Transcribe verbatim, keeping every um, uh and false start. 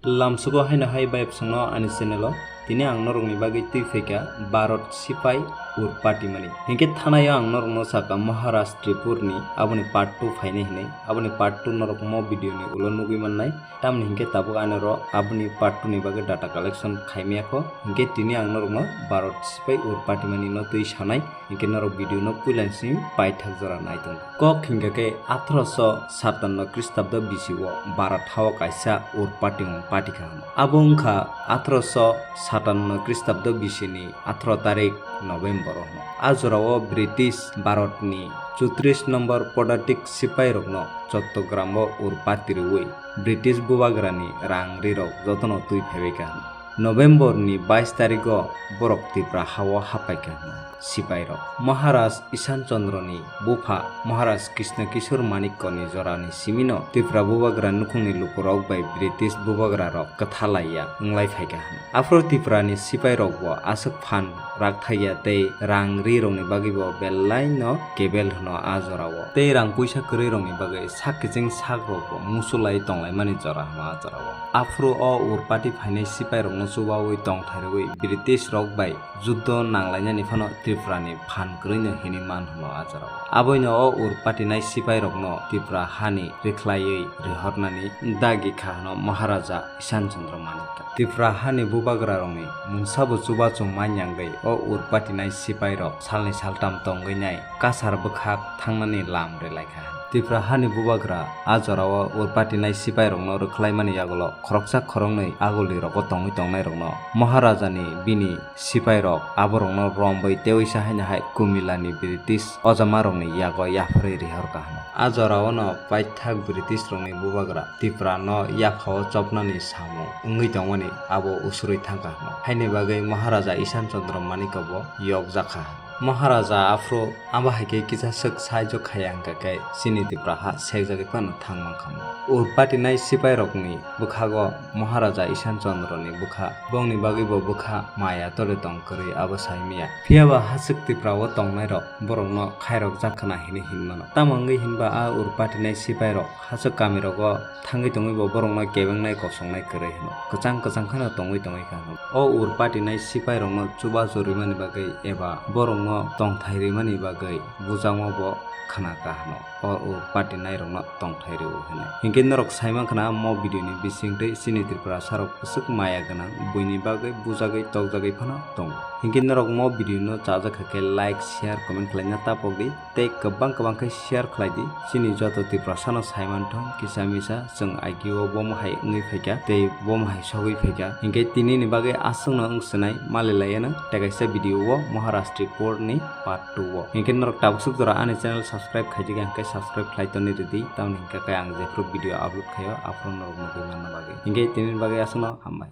Lamsugo haino hai bai bwswngno ani channel o. Tini ang norokni bagwi twi phaikha Bharat sipai ur patimani. Hinkhe thanaio ang norokno sakha Maharaj Tripurni aboni part two phainai hinwi. Aboni part two norok mo video ni ulo nugwi mannai. Tamni hinkhe tabuk ani ro aboni part two ni bagwi data collection khaimaya kho. Hinkhe tini ang norokno Bharat sipai ur patimani no twi sanai. Hinkhe norok video no puila simi paithak jora nai tongo. Kok hinkha khe atharoso satanno Khristabdo bisio Bharat hao kaisa ur patimung patikha hwno. Abo wngkha atharoso satanno Khristabdo bisini atharo tarik November o hwno. A jorao British Bharatni chutris nombor podatik sipairokno Chottogram o ur patiriwi British bubagrani rang rirok jotono twi phaibaikha hwno. November ni bais tarigo borok Tipra hao haphaikha hwno sipairok. Maharaj Ishan Chandra ni bupha Maharaj Krishna Kishore Manikya ni jorani simino Tipra bubagra nukhungni lukurok bai British bubagra rok kwthalaiya wnglai phaikha hwno. Aphuru Tipra ni sipairok bo aswk phan rakthaiya tei rang rirokni bagwibo belaino kebel hwno a jorao. Tei rang puisa kwrwirokni bagwi sak kiching sakrokbo muchulai tonglaimani jora hwno a jorao. Aphuru o ur pati phainai sipairokno chubaui tongthai rwui British rok bai juddo nanglainani phano Tripura ni phan kwrwino hinwi man hwno a jorao. Aboino o ur patinai sipairokno Tripura hani rwkhlaiwi rihornani dagi kha hwno Maharaja Ishan Chandra Manikya. Tripura hani bubagrarokni mungsabo chubachu manyangwi o ur patinai sipairok salni saltam tongwi nai kasar bwkhak thangnani lam rwlaikha. Tripura hani bubagra a jorao ur patinai sipairokno rwkhlaimani yagulo khoroksa khoroknwi aguli rogo tongwi tongnairokno Maharajani bini sipairok aborokno romwi teiwisa haino hai Kumilani British ojamarokni yago yapharwi rihorkha hwno. A joraono paithak British rokni bubagra Tripura no yaphao chopnani samung wngwi tongmani abo usurwi thangkha hwno. Haini bagwi Maharaja Ishan Chandra Manikya bo yokjakha. Maharaja aphuru abo hai khe kisa swk saijo khaiya hwnkha khe chini Tripura ha sekjagwi phano thang mankha. Ur patinai sipairokni bwkhago Maharaja Ishan Chandra ni bwkha, bongni bagwi bo bwkha maya tole tong kwrwi abo saimaya. Phiyaba hachwk Tripura o tongnairok borokno khairokjak khwna hinwi hinmano. Tamo wngwi hinba a ur patinai sipairok hachwk kamirogo thangwi tongwi bo borokno kebengnai kosongnai kwrwi hwno. Kwchang kwchang kheno tongwi tongwi kha hwno. O ur patinai sipairokno chubachu rimani bagwi eba borokno tongthai rimani bagwi bujamo bo khna kha hwno. O ur patinairokno tongthai rw hwnwi. Hinkhe norok saimankha na mo video ni bisingtwi chini Tripurasarok bwswk maya gwnang, buini bagwi bujagwi tokjagwi phano tongo. Hinkhe norok mo video no chajak kha khe like, share, comment khlaina tapokdi. Tei kwbang kwbang khe share khlai di. Chini joto Tiprasano saimanthong kisa misa chwng agio bomo hai wngwi phaikha tei bomo hai sogwi phaikha. Hinkhe tinini bagwi aswkno wng swnai malilaiano tei kaisa video o Maharaj Tripur ni part two o. Hinkhe norok tabuk swk jora ani channel subscribe khaijak ya hinkhe subscribe khlai toni rwdi, tamoni hinkhe khe ang jephru video upload khaio aphuru norok nugwi manna bagwi. Hinkhe tinini bagwi aswkno hambai.